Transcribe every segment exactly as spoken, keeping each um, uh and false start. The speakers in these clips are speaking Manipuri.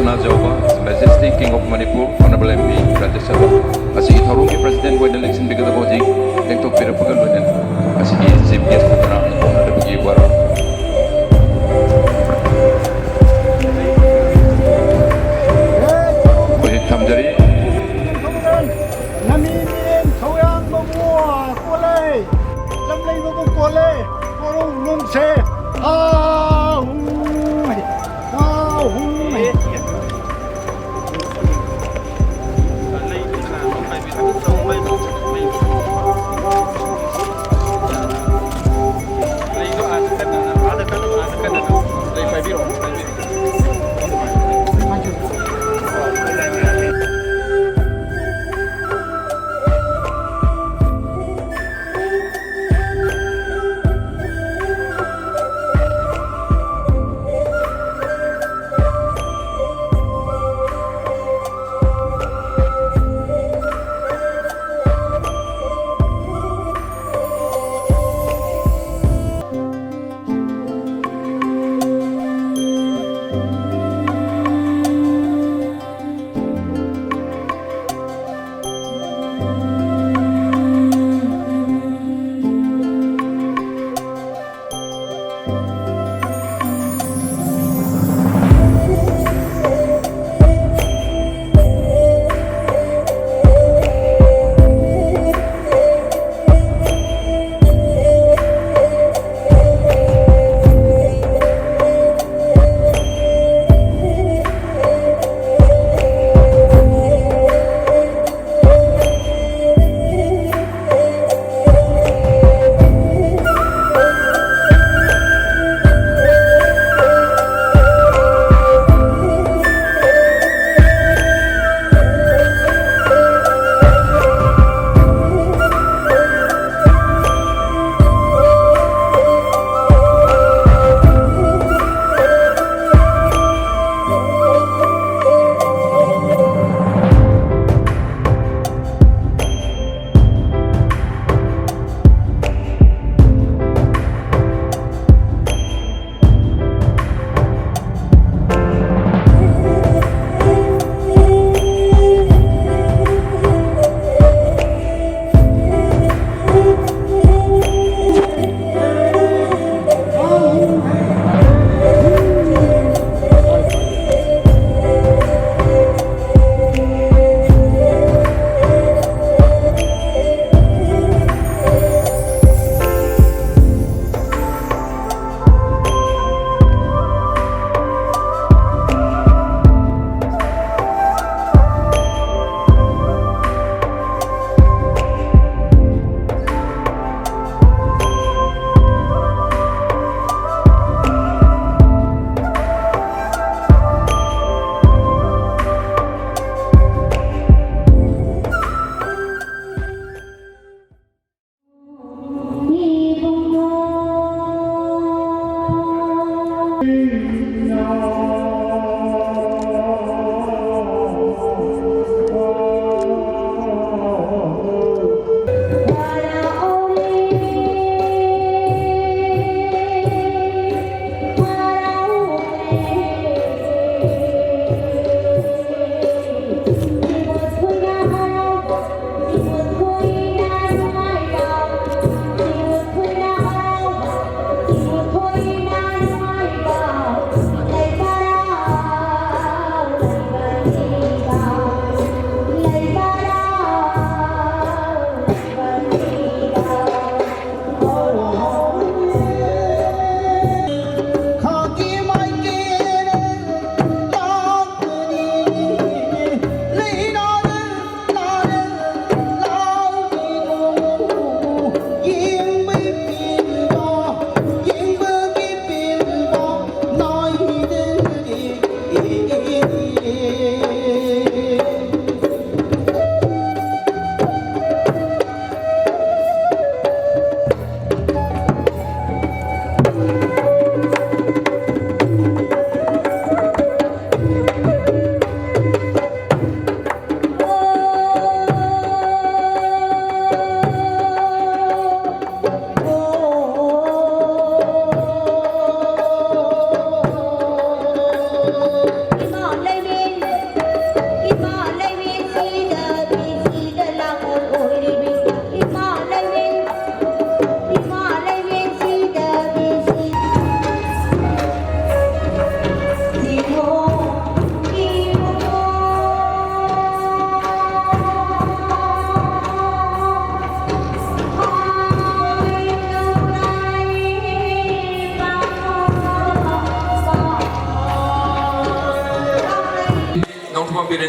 ꯈꯪꯅꯖꯧꯕ His Majesty King of Manipur, Honorable M P Rajya Sabha ꯑꯁꯤꯒꯤ ꯊꯧꯔꯝꯒꯤ President ꯑꯣꯏꯅ ꯂꯦꯡꯁꯤꯟꯕꯤꯒꯗꯕ ꯍꯧꯖꯤꯛ ꯂꯦꯡꯊꯣꯛꯄꯤꯔꯛꯄꯒ ꯂꯣꯏꯅꯅ ꯃꯁꯤꯒꯤ Chief Guest ꯀꯅꯥ ꯀꯧꯅꯗꯕꯒꯤ ꯋꯥꯔꯣ ꯍꯧꯖꯤꯛ ꯊꯝꯖꯔꯤ꯫ ꯅꯃꯤ ꯃꯤꯠꯌꯦꯡ ꯊꯧꯌꯥꯡꯕꯕꯨ ꯀꯣꯜꯂꯦ, ꯂꯝꯂꯩꯕꯕꯨ ꯀꯣꯜꯂꯦ, ꯀꯣꯔꯧ ꯅꯣꯡꯁꯦ, ꯑꯥ, ꯍꯨꯝ, ꯑꯥ, ꯍꯨꯝ꯫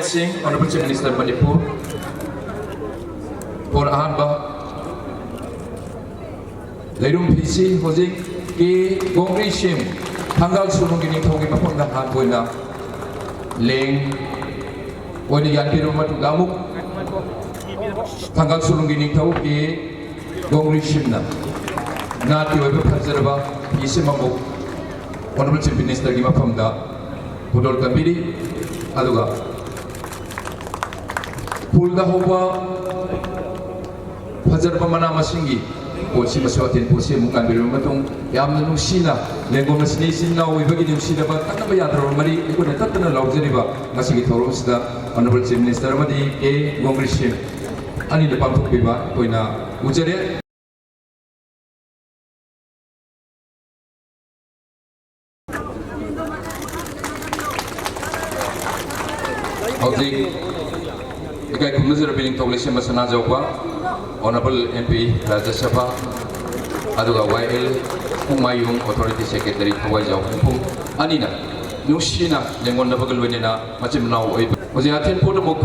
Singh, Honorable Chief Minister Manipur, for ꯑꯍꯥꯟꯕ ꯂꯩꯔꯨꯝ ꯐꯤꯁꯤ ꯍꯧꯖꯤꯛ ꯀꯦ ꯒꯣꯡꯒ꯭ꯔꯤ ꯁꯤꯝ, ꯊꯪꯒꯥꯜ ꯁꯨꯔꯨꯡꯒꯤ ꯅꯤꯡꯊꯧꯒꯤ ꯃꯐꯝꯗ ꯍꯥꯟꯕ ꯑꯣꯏꯅ ꯂꯦꯡ ꯑꯣꯏꯅ ꯌꯥꯟꯕꯤꯔꯕ ꯃꯇꯨꯡꯗ ꯑꯃꯨꯛ ꯊꯪꯒꯥꯜ ꯁꯨꯔꯨꯡꯒꯤ ꯅꯤꯡꯊꯧ ꯀꯦ ꯒꯣꯡꯒ꯭ꯔꯤ ꯁꯤꯝꯅ ꯅꯥꯠꯀꯤ ꯑꯣꯏꯕ ꯐꯖꯔꯕ ꯐꯤꯁꯤꯃ ꯑꯃꯨꯛ Honorable Chief Ministerꯒꯤ ꯃꯐꯝꯗ ꯈꯨꯗꯣꯜ ꯇꯝꯕꯤꯔꯤ꯫ ꯑꯗꯨꯒ ꯐꯨꯜꯗ ꯍꯧꯕ ꯐꯖꯔꯕ ꯃꯅꯥ ꯃꯁꯤꯡꯒꯤ ꯄꯣꯠꯁꯤꯃꯁꯨ, ꯑꯇꯦꯟ ꯄꯣꯠꯁꯤ ꯑꯃꯨꯛ ꯀꯟꯕꯤꯔꯕ ꯃꯇꯨꯡ, ꯌꯥꯝꯅ ꯅꯨꯡꯁꯤꯅ ꯂꯦꯡꯒꯣꯜ ꯑꯁꯤꯅ ꯏꯆꯤꯟ ꯏꯅꯥꯎ ꯑꯣꯏꯕꯒꯤ ꯅꯨꯡꯁꯤꯅꯕ ꯇꯠꯅꯕ ꯌꯥꯗ꯭ꯔꯕ ꯃꯔꯤ ꯑꯩꯈꯣꯏꯅ ꯇꯠꯇꯅ ꯂꯧꯖꯔꯤꯕ ꯉꯁꯤꯒꯤ ꯊꯧꯔꯝꯁꯤꯗ Honorable Chief Minister ꯑꯃꯗꯤ ꯀꯦ ꯒꯣꯡꯒ꯭ꯔꯤ ꯁꯤꯝ ꯑꯅꯤꯅ ꯄꯥꯡꯊꯣꯛꯄꯤꯕ ꯑꯩꯈꯣꯏꯅ ꯎꯖꯔꯦ꯫ ꯍꯧꯖꯤꯛ ꯏꯀꯥꯏ ꯈꯨꯝꯅꯖꯔꯕ ꯅꯤꯡꯊꯧ ꯂꯩꯁꯦꯝꯕ ꯁꯅꯥꯖꯥꯎꯕ, Honorable M P ꯔꯥꯖ꯭ꯌ ꯁꯚꯥ, ꯑꯗꯨꯒ Y L ꯄꯨꯡꯃꯥꯌꯨꯝ Authority Secretary ꯊꯋꯥꯏꯖꯥꯎ ꯈꯣꯡꯐꯨꯝ ꯑꯅꯤꯅ ꯅꯨꯡꯁꯤꯅ ꯂꯦꯡꯒꯣꯟꯅꯕꯒ ꯂꯣꯏꯅꯅ ꯃꯆꯤꯟ ꯃꯅꯥꯎ ꯑꯣꯏꯕ ꯍꯧꯖꯤꯛ ꯑꯊꯦꯟ ꯄꯣꯠ ꯑꯃꯨꯛ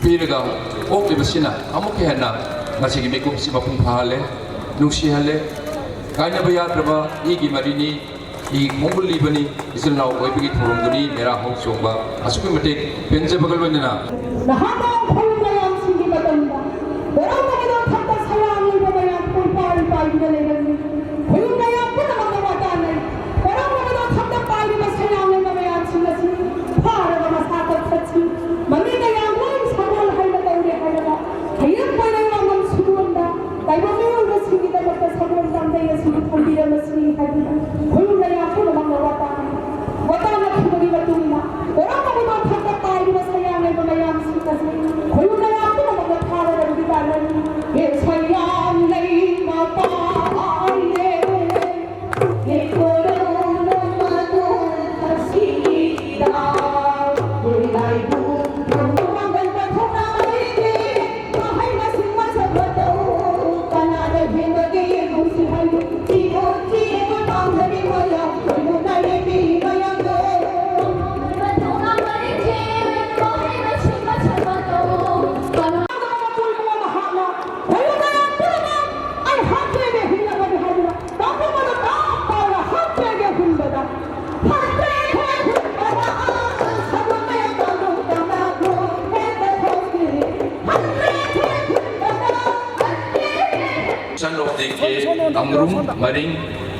ꯄꯤꯔꯒ ꯑꯣꯛꯂꯤꯕꯁꯤꯅ ꯑꯃꯨꯛꯀ ꯍꯦꯟꯅ ꯉꯁꯤꯒꯤ ꯃꯤꯀꯨꯞꯁꯤ ꯃꯄꯨꯡ ꯐꯥꯍꯜꯂꯦ, ꯅꯨꯡꯁꯤꯍꯜꯂꯦ꯫ ꯀꯥꯏꯅꯕ ꯌꯥꯗ꯭ꯔꯕ ꯏꯒꯤ ꯃꯔꯤꯅꯤ, ꯏ ꯈꯣꯡꯒꯨꯜꯂꯤꯕꯅꯤ, ꯏꯆꯤꯜ ꯏꯅꯥꯎ ꯑꯣꯏꯕꯒꯤ ꯊꯧꯔꯝꯗꯨꯅꯤ ꯃꯦꯔꯥ ꯍꯧ ꯆꯣꯡꯕ ꯑꯁꯨꯛꯀꯤ ꯃꯇꯤꯛ ꯄꯦꯟꯖꯕꯒ ꯂꯣꯏꯅꯅ ꯅꯍꯥꯛꯅ ꯈꯣꯏ ꯃꯌꯥꯝꯁꯤꯡꯒꯤ ꯃꯇꯝꯗ ꯀꯔꯝꯕ ꯃꯊꯛꯇ ꯁꯌꯥꯡ ꯂꯩꯕ ꯃꯌꯥꯝ ꯀꯣꯏꯄꯥꯏ ꯄꯥꯏꯗꯨꯅ ꯂꯩꯔꯝꯃꯤ꯫ ꯈꯣꯏ ꯃꯌꯥꯝ ꯄꯨꯝꯅꯃꯛꯅ ꯋꯥ ꯇꯥꯅꯩ꯫ ꯀꯔꯝꯕ ꯃꯊꯛꯇ ꯄꯥꯏꯔꯤꯕ ꯁꯌꯥꯡ ꯂꯩꯕ ꯃꯌꯥꯝꯁꯤꯡ ꯑꯁꯤ ꯐꯥꯔꯒ ꯃꯁꯥ ꯀꯛꯊꯠꯁꯤ꯫ ꯃꯃꯤꯡ ꯀꯌꯥ ꯂꯣꯏ ꯁꯒꯣꯜ ꯍꯥꯏꯅ ꯇꯧꯔꯦ ꯍꯥꯏꯔꯒ ꯍꯌꯦꯡ ꯀꯣꯏꯔꯩ ꯋꯥꯉꯝ ꯁꯨꯔꯣꯟꯗ ꯇꯥꯏꯕꯪ ꯃꯤꯑꯣꯏꯕꯁꯤꯡꯒꯤꯗꯃꯛꯇ ꯁꯒꯣꯜ ꯀꯥꯡꯖꯩ ꯑꯁꯤꯕꯨ ꯊꯝꯕꯤꯔꯝꯃꯁꯤ ꯍꯥꯏꯗꯨꯅ ꯈꯨꯜ ꯃꯌꯥꯝ ꯄꯨꯝꯅꯃꯛꯅ ꯋꯥ ꯇꯥꯅꯩ꯫ ꯋꯥ ꯇꯥꯅꯈꯤꯕꯒꯤ ꯃꯇꯨꯡ ꯏꯟꯅ ꯀꯔꯝꯕ ꯃꯊꯛꯇ ꯄꯥꯏꯔꯤꯕ ꯁꯌꯥꯡ ꯂꯩꯕ ꯃꯌꯥꯝꯁꯤꯡ ꯑꯁꯤ ꯈꯨꯜ ꯃꯌꯥꯝ ꯄꯨꯝꯅꯃꯛꯅ ꯐꯥꯔꯒ ꯂꯧꯕꯤ ꯇꯥꯔꯅꯤ꯫ ꯍꯦ ꯁꯌꯥꯡ ꯂꯩꯃ ꯄꯥꯏꯔꯦ꯫ ꯀꯦ ꯑꯪꯔꯨꯝ ꯃꯔꯤꯡ,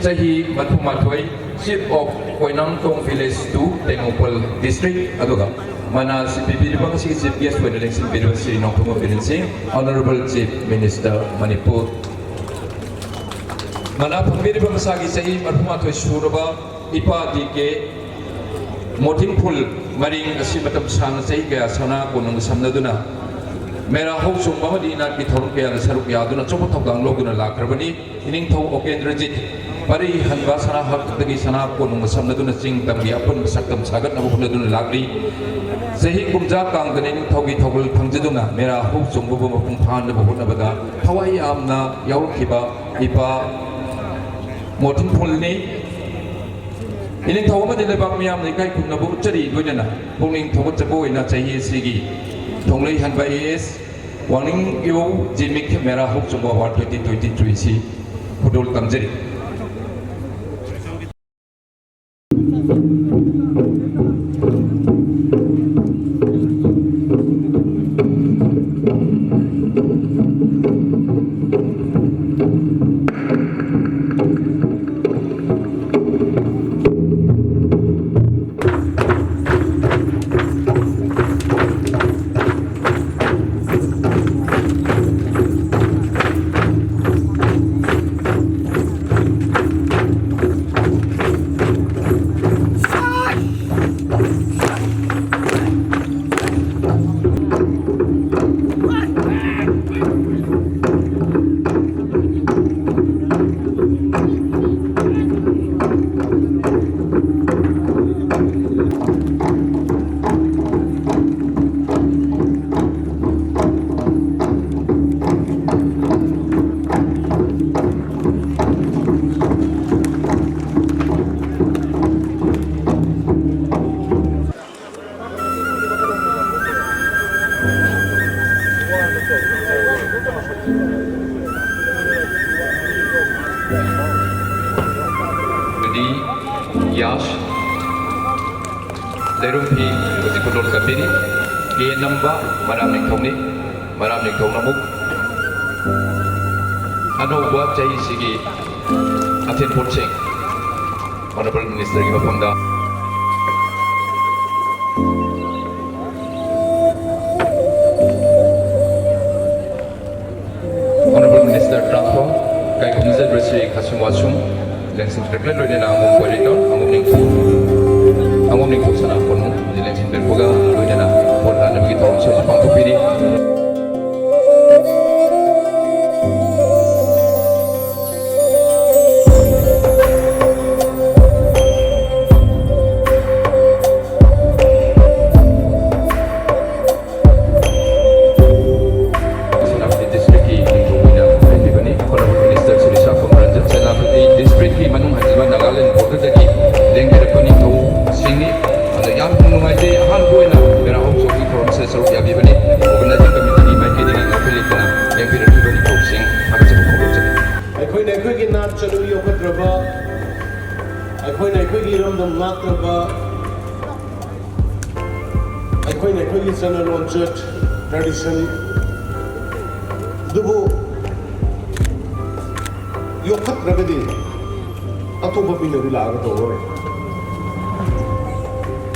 ꯆꯍꯤ ꯃꯔꯤꯐꯨ ꯃꯥꯊꯣꯏ, Chief of ꯀꯣꯏꯅꯥꯝꯇꯣꯡ Village two, Tengnoupal District, ꯑꯗꯨꯒ ꯃꯅꯥ ꯑꯁꯤ ꯄꯤꯕꯤꯔꯤꯕ ꯉꯁꯤꯒꯤ Chief Guest ꯑꯣꯏꯅ ꯂꯦꯡꯁꯤꯟꯕꯤꯔꯤꯕ ꯁ꯭ꯔꯤ ꯅꯣꯡꯊꯣꯝꯕꯝ ꯕꯤꯔꯦꯟ ꯁꯤꯡ, Honourable Chief Minister ꯃꯅꯤꯄꯨꯔ꯫ ꯃꯅꯥ ꯐꯪꯕꯤꯔꯤꯕ ꯃꯁꯥꯒꯤ ꯆꯍꯤ ꯃꯔꯤꯐꯨ ꯃꯥꯊꯣꯏ ꯁꯨꯔꯕ ꯏꯄꯥ ꯗꯤ ꯀꯦ ꯃꯣꯊꯤꯡꯐꯨꯜ ꯃꯔꯤꯡ ꯑꯁꯤ ꯃꯇꯝ ꯁꯥꯡꯅ ꯆꯍꯤ ꯀꯌꯥ ꯁꯅꯥ ꯀꯣꯅꯨꯡ ꯁꯝꯅꯗꯨꯅ ꯃꯦꯔꯥ ꯍꯧꯆꯣꯡꯕ ꯑꯃꯗꯤ ꯏꯅꯥꯠꯀꯤ ꯊꯧꯔꯝ ꯀꯌꯥꯗ ꯁꯔꯨꯛ ꯌꯥꯗꯨꯅ ꯑꯆꯧꯕ ꯊꯧꯗꯥꯡ ꯂꯧꯗꯨꯅ ꯂꯥꯛꯈ꯭ꯔꯕꯅꯤ꯫ ꯏꯅꯤꯡꯊꯧ ꯑꯣꯀꯦꯟꯗ꯭ꯔꯖꯤꯠ ꯄꯔꯤ ꯍꯟꯕ ꯁꯅꯥ ꯍꯛꯇꯒꯤ ꯁꯅꯥ ꯀꯣꯅꯨꯡ ꯁꯝꯅꯗꯨꯅ ꯆꯤꯡ ꯇꯝꯒꯤ ꯑꯄꯨꯟꯕ ꯁꯛꯇꯝ ꯁꯥꯒꯠꯅꯕ ꯍꯣꯠꯅꯗꯨꯅ ꯂꯥꯛꯂꯤ꯫ ꯆꯍꯤ ꯀꯨꯝꯖꯥ ꯀꯥꯡꯗꯅ ꯏꯅꯤꯡꯊꯧꯒꯤ ꯊꯧꯒꯜ ꯐꯪꯖꯗꯨꯅ ꯃꯦꯔꯥ ꯍꯧꯆꯣꯡꯕꯕꯨ ꯃꯄꯨꯡ ꯐꯥꯍꯟꯅꯕ ꯍꯣꯠꯅꯕꯗ ꯊꯋꯥꯏ ꯌꯥꯝꯅ ꯌꯥꯎꯔꯛꯈꯤꯕ ꯏꯄꯥ ꯃꯣꯊꯤꯡꯐꯨꯜꯅꯤ꯫ ꯏꯅꯤꯡꯊꯧ ꯑꯃꯗꯤ ꯂꯩꯕꯥꯛ ꯃꯤꯌꯥꯝꯅ ꯏꯀꯥꯏ ꯈꯨꯝꯅꯕ ꯎꯠꯆꯔꯤ꯫ ꯂꯣꯏꯅꯅ ꯄꯨꯛꯅꯤꯡ ꯊꯧꯒꯠꯆꯕ ꯑꯣꯏꯅ ꯆꯍꯤ ꯑꯁꯤꯒꯤ ꯊꯣꯡꯂꯩ ꯍꯟꯕ ꯑꯦ ꯑꯦꯁ ꯋꯥꯡꯅꯤꯡ ꯏꯌꯧ ꯖꯤꯃꯤꯛ ꯃꯦꯔꯥ ꯍꯧꯆꯣꯡꯕ ꯑꯦꯋꯥꯔꯗ twenty twenty three ꯑꯁꯤ ꯈꯨꯗꯣꯜ ꯇꯝꯖꯔꯤ꯫ ꯑꯗꯨꯗꯤ ꯌꯥꯁ ꯂꯩꯔꯨꯝꯐꯤ ꯍꯧꯖꯤꯛ ꯈꯨꯗꯣꯜ ꯀꯞꯄꯤꯔꯤ꯫ ꯀꯦ ꯅꯝꯕ ꯃꯔꯥꯝ ꯅꯤꯡꯊꯧꯅꯤ꯫ ꯃꯔꯥꯝ ꯅꯤꯡꯊꯧꯅ ꯑꯃꯨꯛ ꯑꯅꯧꯕ ꯆꯍꯤꯁꯤꯒꯤ ꯑꯊꯤꯟꯄꯣꯠꯁꯤꯡ Honourable Minister ꯒꯤ ꯃꯐꯝꯗ꯫ Honourable Minister Transport, ꯀꯥꯏꯀꯨꯝꯖꯗ꯭ꯔ ꯁ꯭ꯔꯤ ꯈꯥꯁꯨꯝ ꯋꯥꯁꯨꯝ, ꯂꯦꯡꯁꯤꯟ ꯀ꯭ꯔꯦꯀꯂꯦꯠ ꯂꯣꯏꯅꯅ ꯑꯃꯨꯛ ꯀꯣꯏꯔꯤꯇꯣꯟ, ꯑꯃꯨꯛ ꯅꯤꯡꯊꯧ, ꯑꯃꯨꯛ ꯅꯤꯡꯊꯧ ꯁꯅꯥ ꯀꯣꯅꯨꯡ, ꯂꯦꯡꯁꯤꯟ ꯄꯤꯔꯛꯄꯒ ꯂꯣꯏꯅꯅ ꯚꯣꯠ ꯊꯥꯅꯕꯒꯤ ꯊꯧꯔꯝꯁꯨ ꯍꯧꯖꯤꯛ ꯄꯥꯡꯊꯣꯛꯄꯤꯔꯤ꯫ ꯁꯦꯅꯥꯄꯇꯤ ꯗꯤꯁꯇ꯭ꯔꯤꯛꯀꯤ ꯅꯤꯡꯊꯧ ꯑꯣꯏꯅ ꯂꯩꯕꯤꯕꯅꯤ꯫ Honourable Minister ꯁ꯭ꯔꯤ ꯁꯥꯈꯣꯝ ꯔꯟꯖꯟ, ꯁꯦꯅꯥꯄꯇꯤ ꯗꯤꯁꯇ꯭ꯔꯤꯛꯀꯤ ꯃꯅꯨꯡ ꯍꯟꯖꯤꯟꯕ ꯅꯥꯒꯥꯂꯦꯟ ꯕꯣꯔꯗꯔꯗꯒꯤ ꯂꯦꯡꯕꯤꯔꯛꯄ ꯅꯤꯡꯊꯧꯁꯤꯡꯅꯤ꯫ ꯑꯗ ꯌꯥꯝ ꯅꯨꯡꯉꯥꯏꯖꯩ, ꯑꯍꯥꯟꯕ ꯑꯣꯏꯅ ꯃꯦꯔꯥ ꯍꯧꯆꯣꯡꯒꯤ ꯊꯧꯔꯝꯁꯤꯗ ꯁꯔꯨꯛ ꯌꯥꯕꯤꯕꯅꯤ꯫ Organising Committeeꯒꯤ ꯃꯥꯏꯀꯩꯗꯒꯤ ꯉꯥꯛꯄꯤ ꯂꯩꯇꯅ ꯂꯦꯡꯕꯤꯔꯛꯂꯤꯕ ꯅꯤꯡꯊꯧꯁꯤꯡ ꯊꯥꯒꯠꯆꯕ ꯐꯣꯡꯗꯣꯛꯆꯔꯤ꯫ ꯑꯩꯈꯣꯏꯅ ꯑꯩꯈꯣꯏꯒꯤ ꯅꯥꯠ ꯆꯠꯅꯕꯤ ꯌꯣꯛꯈꯠꯇ꯭ꯔꯕ, ꯑꯩꯈꯣꯏꯅ ꯑꯩꯈꯣꯏꯒꯤ ꯏꯔꯝꯗꯝ ꯉꯥꯛꯇ꯭ꯔꯕ, ꯑꯩꯈꯣꯏꯅ ꯑꯩꯈꯣꯏꯒꯤ ꯆꯠꯅ ꯂꯣꯟꯆꯠ, tradition ꯑꯗꯨꯕꯨ ꯌꯣꯛꯈꯠꯇ꯭ꯔꯒꯗꯤ ꯑꯇꯣꯞꯄ ꯃꯤꯅꯗꯤ ꯂꯥꯛꯑꯒ ꯇꯧꯔꯣꯏ꯫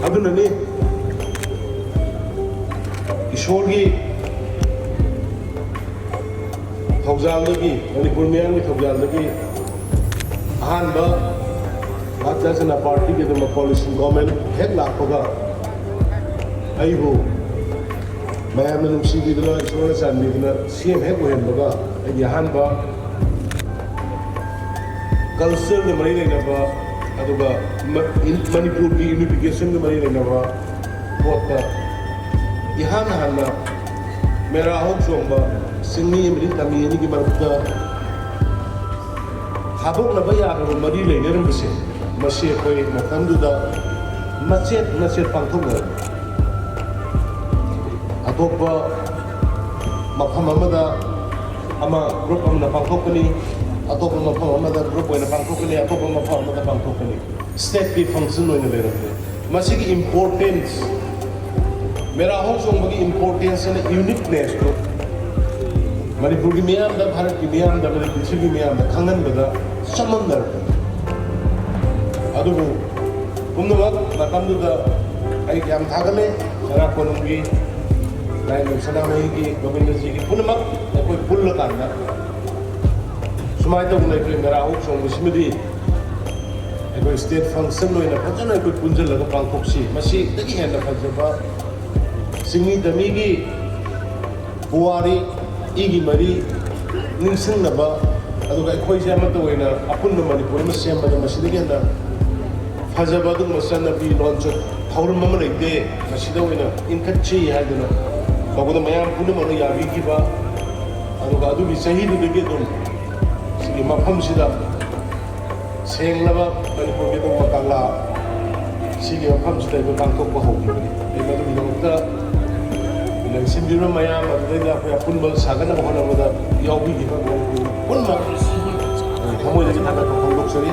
ꯑꯗꯨꯅꯅꯤ ꯏꯁꯣꯔꯒꯤ ꯊꯧꯖꯥꯜꯗꯒꯤ, ꯃꯅꯤꯄꯨꯔ ꯃꯤꯌꯥꯝꯒꯤ ꯊꯧꯖꯥꯜꯗꯒꯤ ꯑꯍꯥꯟꯕ ꯚꯥꯔꯠ ꯖꯅꯇꯥ ꯄꯥꯔꯇꯤꯒꯤ ꯑꯗꯨꯝꯕ coalition government ꯍꯦꯛ ꯂꯥꯛꯄꯒ ꯑꯩꯕꯨ ꯃꯌꯥꯝꯅ ꯅꯨꯡꯁꯤꯕꯤꯗꯨꯅ, ꯏꯁꯣꯔꯅ ꯆꯥꯟꯕꯤꯗꯨꯅ ꯁꯤ ꯑꯦꯝ ꯍꯦꯛ ꯑꯣꯏꯍꯟꯕꯒ ꯑꯩꯒꯤ ꯑꯍꯥꯟꯕ cultureꯒ ꯃꯔꯤ ꯂꯩꯅꯕ, ꯑꯗꯨꯒ ꯃ-, ꯏꯟ-, ꯃꯅꯤꯄꯨꯔꯒꯤ unificationꯒ ꯃꯔꯤ ꯂꯩꯅꯕ ꯄꯣꯠꯇ ꯏꯍꯥꯟ ꯍꯥꯟꯅ ꯃꯦꯔꯥ ꯍꯧ ꯆꯣꯡꯕ ꯆꯤꯡꯃꯤ ꯑꯃꯗꯤ ꯇꯝꯃꯤ ꯑꯅꯤꯒꯤ ꯃꯔꯛꯇ ꯊꯥꯗꯣꯛꯅꯕ ꯌꯥꯗꯕ ꯃꯔꯤ ꯂꯩꯅꯔꯝꯕꯁꯦ, ꯃꯁꯤ ꯑꯩꯈꯣꯏ ꯃꯇꯝꯗꯨꯗ ꯃꯆꯦꯠ ꯃꯆꯦꯠ ꯄꯥꯡꯊꯣꯛꯅꯔꯝꯃꯤ꯫ ꯑꯇꯣꯞꯄ ꯃꯐꯝ ꯑꯃꯗ ꯑꯃ group ꯑꯃꯅ ꯄꯥꯡꯊꯣꯛꯀꯅꯤ, ꯑꯇꯣꯞꯄ ꯃꯐꯝ ꯑꯃꯗ group ꯑꯣꯏꯅ ꯄꯥꯡꯊꯣꯛꯀꯅꯤ, ꯑꯇꯣꯞꯄ ꯃꯐꯝ ꯑꯃꯗ ꯄꯥꯡꯊꯣꯛꯀꯅꯤ꯫ Stateꯀꯤ function ꯑꯣꯏꯅ ꯂꯩꯔꯝꯃꯤ꯫ ꯃꯁꯤꯒꯤ importance, ꯃꯦꯔꯥ ꯍꯧ ꯆꯣꯡꯕꯒꯤ importance ꯑꯃꯗꯤ uniquenessꯇꯨ ꯃꯅꯤꯄꯨꯔꯒꯤ ꯃꯤꯌꯥꯝꯗ, ꯚꯥꯔꯠꯀꯤ ꯃꯤꯌꯥꯝꯗ, ꯑꯃꯗꯤ ꯄ꯭ꯔꯤꯊꯤꯕꯤꯒꯤ ꯃꯤꯌꯥꯝꯗ ꯈꯪꯍꯟꯕꯗ ꯆꯃꯝꯅꯔꯛꯄꯅꯤ꯫ ꯑꯗꯨꯕꯨ ꯄꯨꯝꯅꯃꯛ ꯃꯇꯝꯗꯨꯗ ꯑꯩ ꯌꯥꯝ ꯊꯥꯒꯠꯂꯦ꯫ ꯁꯅꯥ ꯀꯣꯅꯨꯡꯒꯤ, ꯂꯥꯏꯅꯤꯡ ꯁꯅꯥꯃꯍꯤꯒꯤ, ꯒꯣꯕꯤꯟꯗꯖꯤꯒꯤ ꯄꯨꯝꯅꯃꯛ ꯑꯩꯈꯣꯏ ꯄꯨꯜꯂꯀꯥꯟꯗ ꯁꯨꯃꯥꯏꯅ ꯇꯧꯗꯅ ꯑꯩꯈꯣꯏ ꯃꯦꯔꯥ ꯍꯧ ꯆꯣꯡꯕꯁꯤꯃꯗꯤ ꯑꯩꯈꯣꯏ state function ꯑꯣꯏꯅ ꯐꯖꯅ ꯑꯩꯈꯣꯏ ꯄꯨꯟꯁꯤꯜꯂꯒ ꯄꯥꯡꯊꯣꯛꯁꯤ꯫ ꯃꯁꯤꯗꯒꯤ ꯍꯦꯟꯅ ꯐꯖꯕ ꯆꯤꯡꯃꯤ ꯇꯝꯃꯤꯒꯤ ꯄꯨꯋꯥꯔꯤ, ꯏꯒꯤ ꯃꯔꯤ ꯅꯤꯡꯁꯤꯡꯅꯕ, ꯑꯗꯨꯒ ꯑꯩꯈꯣꯏꯁꯦ ꯑꯃꯠꯇ ꯑꯣꯏꯅ ꯑꯄꯨꯟꯕ ꯃꯅꯤꯄꯨꯔ ꯑꯃ ꯁꯦꯝꯕꯗ ꯃꯁꯤꯗꯒꯤ ꯍꯦꯟꯅ ꯐꯖꯕ ꯑꯗꯨꯒꯨꯝꯕ ꯆꯠꯅꯕꯤ, ꯂꯣꯟꯆꯠ, ꯊꯧꯔꯝ ꯑꯃ ꯂꯩꯇꯦ꯫ ꯃꯁꯤꯗ ꯑꯣꯏꯅ ꯏꯟꯈꯠꯁꯤ ꯍꯥꯏꯗꯅ ꯇꯧꯕꯗ ꯃꯌꯥꯝ ꯄꯨꯝꯅꯃꯛꯅ ꯌꯥꯕꯤꯈꯤꯕ, ꯑꯗꯨꯒ ꯑꯗꯨꯒꯤ ꯆꯍꯤꯗꯨꯗꯒꯤ ꯑꯗꯨꯝ ꯁꯤꯒꯤ ꯃꯐꯝꯁꯤꯗ ꯁꯦꯡꯂꯕ ꯃꯅꯤꯄꯨꯔꯒꯤ ꯑꯗꯨꯒꯨꯝꯕ ꯀꯪꯂꯥ ꯁꯤꯒꯤ ꯃꯐꯝꯁꯤꯗ ꯑꯩꯈꯣꯏ ꯄꯥꯡꯊꯣꯛꯄ ꯍꯧꯈꯤꯕꯅꯤ꯫ ꯑꯩ ꯃꯗꯨꯒꯤꯗꯃꯛꯇ ꯂꯦꯡꯁꯤꯟꯕꯤꯔꯤꯕ ꯃꯌꯥꯝ, ꯑꯗꯨꯗꯩꯗ ꯑꯩꯈꯣꯏ ꯑꯄꯨꯟꯕ ꯁꯥꯒꯠꯅꯕ ꯍꯣꯠꯅꯕꯗ ꯌꯥꯎꯕꯤꯈꯤꯕ ꯃꯌꯥꯝ ꯄꯨꯝꯅꯃꯛ ꯊꯃꯣꯏꯗꯒꯤ ꯊꯥꯒꯠꯄ ꯐꯣꯡꯗꯣꯛꯆꯔꯤ꯫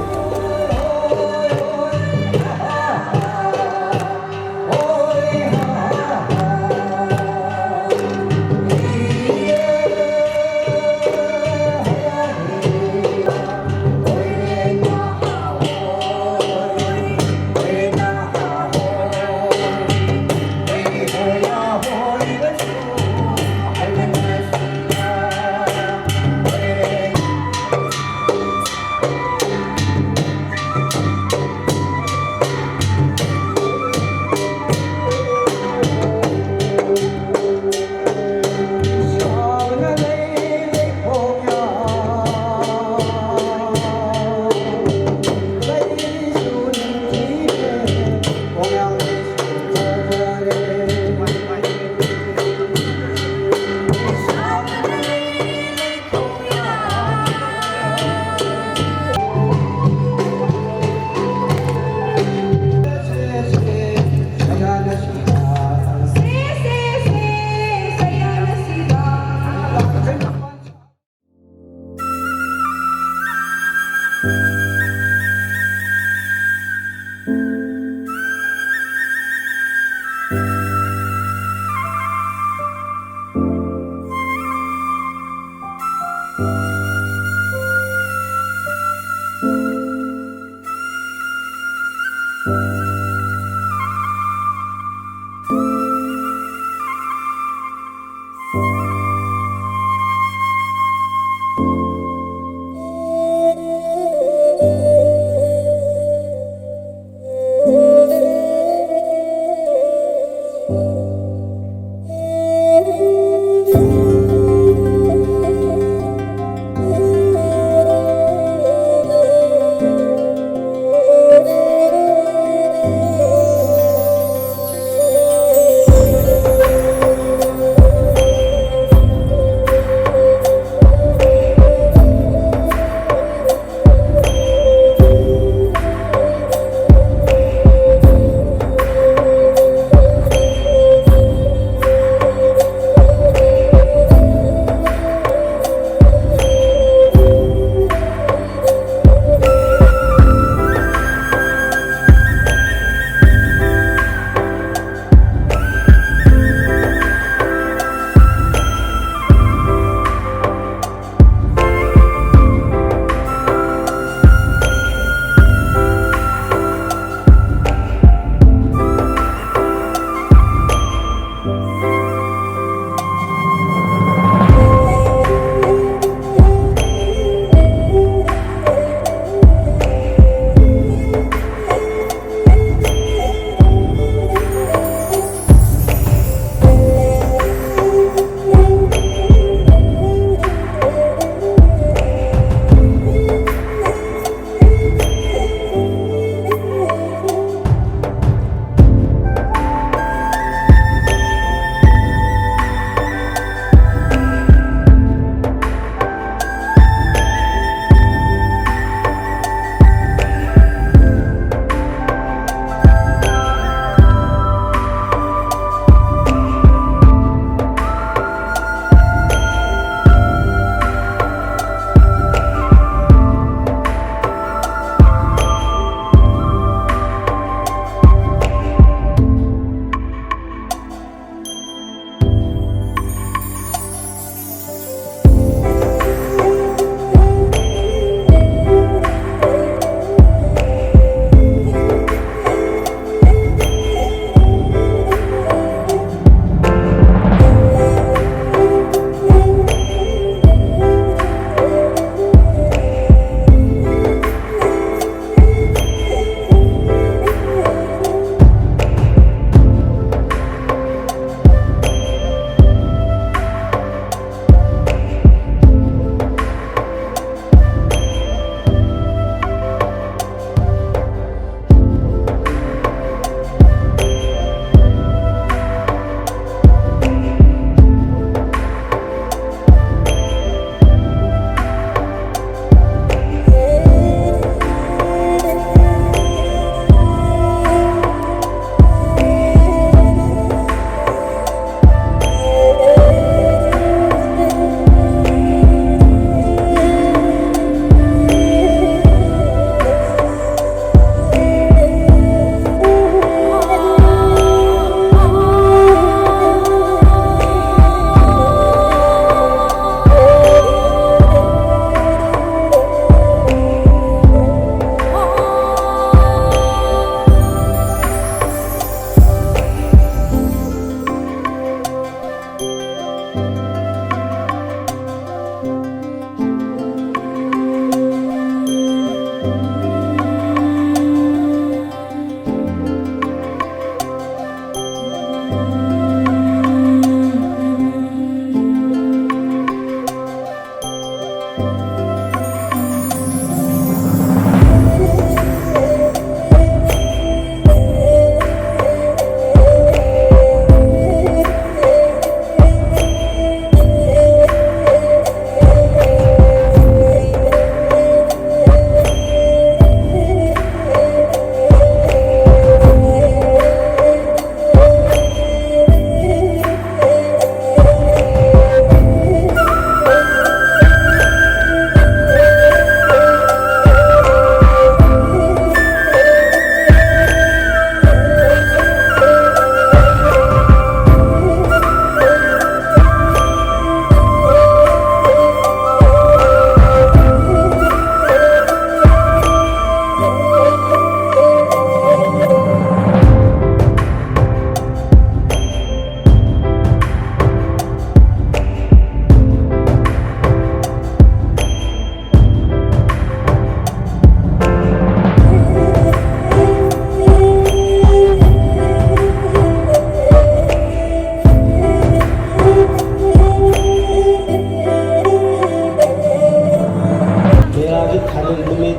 ꯍꯧꯖꯤꯛ ꯊꯥꯕꯜ ꯅꯨꯃꯤꯠ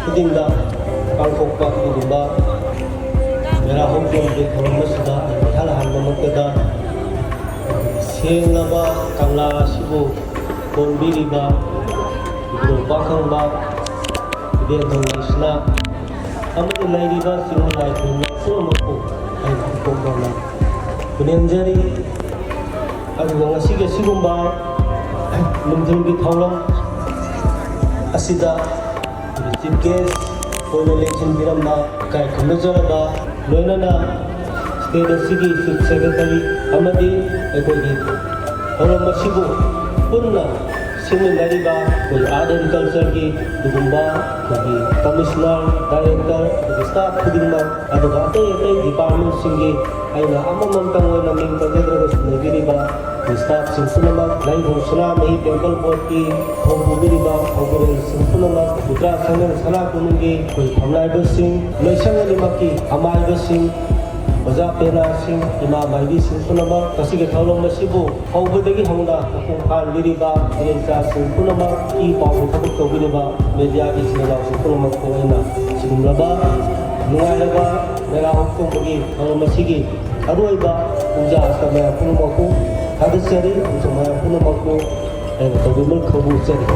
ꯈꯨꯗꯤꯡꯗ ꯄꯥꯡꯊꯣꯛꯄ ꯑꯗꯨꯒꯨꯝꯕ ꯃꯦꯔꯥ ꯍꯧꯗꯣꯡꯒꯤ ꯊꯧꯔꯝ ꯑꯁꯤꯗ ꯑꯩ ꯏꯍꯥꯟ ꯍꯥꯟꯕꯃꯛꯇꯗ ꯁꯦꯡꯂꯕ ꯀꯪꯂꯥ ꯑꯁꯤꯕꯨ ꯀꯣꯟꯕꯤꯔꯤꯕ ꯏꯕꯨꯙꯧ ꯄꯥꯈꯪꯕ ꯏꯕꯦꯟꯗꯧ ꯂꯩꯁꯅꯥ ꯑꯃꯗꯤ ꯂꯩꯔꯤꯕ ꯆꯤꯡꯃꯤ ꯂꯥꯏ ꯈꯨꯔꯨꯝꯕ ꯄꯨꯝꯅꯃꯛꯄꯨ ꯑꯩꯅ ꯏꯀꯣꯛ ꯅꯧꯅ ꯈꯨꯅꯦꯝꯖꯔꯤ꯫ ꯑꯗꯨꯒ ꯉꯁꯤꯒꯤ ꯑꯁꯤꯒꯨꯝꯕ ꯅꯨꯡꯊꯤꯜꯒꯤ ꯊꯧꯔꯝ ꯑꯁꯤꯗ ꯆꯤꯐ ꯒꯦꯁ ꯑꯣꯏꯅ ꯂꯦꯡꯁꯤꯟꯕꯤꯔꯝꯕ ꯏꯀꯥꯏ ꯈꯨꯝꯅꯖꯔꯕ, ꯂꯣꯏꯅꯅ ꯁ꯭ꯇꯦꯠ ꯑꯁꯤꯒꯤ ꯆꯤꯐ ꯁꯦꯀ꯭ꯔꯦꯇꯔꯤ ꯑꯃꯗꯤ ꯑꯩꯈꯣꯏꯒꯤ ꯊꯧꯔꯝ ꯑꯁꯤꯕꯨ ꯄꯨꯟꯅ ꯁꯤꯟꯃꯤꯟꯅꯔꯤꯕ ꯑꯩꯈꯣꯏ ꯑꯥꯔꯠ ꯑꯦꯟ ꯀꯜꯆꯔꯒꯤ ꯑꯗꯨꯒꯨꯝꯕ ꯑꯩꯈꯣꯏꯒꯤ ꯀꯃꯤꯁꯅꯔ, ꯗꯥꯏꯔꯦꯛꯇꯔ, ꯑꯗꯨꯒ ꯁ꯭ꯇꯥꯐ ꯈꯨꯗꯤꯡꯃꯛ, ꯑꯗꯨꯒ ꯑꯇꯩ ꯑꯇꯩ ꯗꯤꯄꯥꯔꯠꯃꯦꯟꯁꯤꯡꯒꯤ ꯑꯩꯅ ꯑꯃꯃꯝꯇꯪ ꯑꯣꯏꯅ ꯃꯤꯡ ꯄꯟꯖꯗ꯭ꯔꯒꯁꯨ ꯂꯩꯕꯤꯔꯤꯕ ꯁ꯭ꯇꯥꯐꯁꯤꯡ ꯄꯨꯝꯅꯃꯛ, ꯂꯥꯏꯅꯤꯡꯊꯧ ꯁꯅꯥꯃꯍꯤ ꯇꯦꯝꯄꯜ ꯕꯣꯔꯗꯀꯤ ꯊꯧꯄꯨꯕꯤꯔꯤꯕ ꯊꯧꯄꯨꯔꯦꯜꯁꯤꯡ ꯄꯨꯝꯅꯃꯛ, ꯂꯨꯇ꯭ꯔꯥ ꯁꯪꯂꯦꯟ ꯁꯅꯥ ꯀꯣꯅꯨꯡꯒꯤ ꯑꯩꯈꯣꯏ ꯐꯝꯅꯥꯏꯕꯁꯤꯡ, ꯂꯣꯏꯁꯪ ꯑꯅꯤꯃꯛꯀꯤ ꯑꯃꯥꯏꯕꯁꯤꯡ, ꯑꯣꯖꯥ ꯄꯦꯅꯥꯁꯤꯡ, ꯏꯃꯥ ꯃꯥꯏꯕꯤꯁꯤꯡ ꯄꯨꯝꯅꯃꯛ, ꯉꯁꯤꯒꯤ ꯊꯧꯔꯝ ꯑꯁꯤꯕꯨ ꯍꯧꯕꯗꯒꯤ ꯍꯧꯅ ꯃꯄꯨꯡ ꯐꯥꯍꯟꯕꯤꯔꯤꯕ ꯏꯔꯩꯆꯥꯁꯤꯡ ꯄꯨꯝꯅꯃꯛ, ꯏ ꯄꯥꯎꯒꯤ ꯊꯕꯛ ꯇꯧꯕꯤꯔꯤꯕ ꯃꯦꯗꯤꯌꯥꯒꯤ ꯏꯆꯤꯜ ꯏꯅꯥꯎꯁꯤꯡ ꯄꯨꯝꯅꯃꯛꯄꯨ ꯑꯩꯅ ꯁꯤꯒꯨꯝꯂꯕ ꯅꯨꯡꯉꯥꯏꯔꯕ ꯃꯦꯔꯥ ꯍꯧꯗꯣꯡꯕꯒꯤ ꯊꯧꯔꯝ ꯑꯁꯤꯒꯤ ꯑꯔꯣꯏꯕ ꯄꯨꯡꯖꯥ ꯑꯁꯤꯗ ꯃꯌꯥꯝ ꯄꯨꯝꯅꯃꯛꯄꯨ ꯊꯥꯒꯠꯆꯔꯤ ꯑꯃꯁꯨꯡ ꯃꯌꯥꯝ ꯄꯨꯝꯅꯃꯛꯄꯨ ꯑꯩꯅ ꯇꯧꯕꯤꯃꯜ ꯀꯧꯕꯤꯖꯔꯤ꯫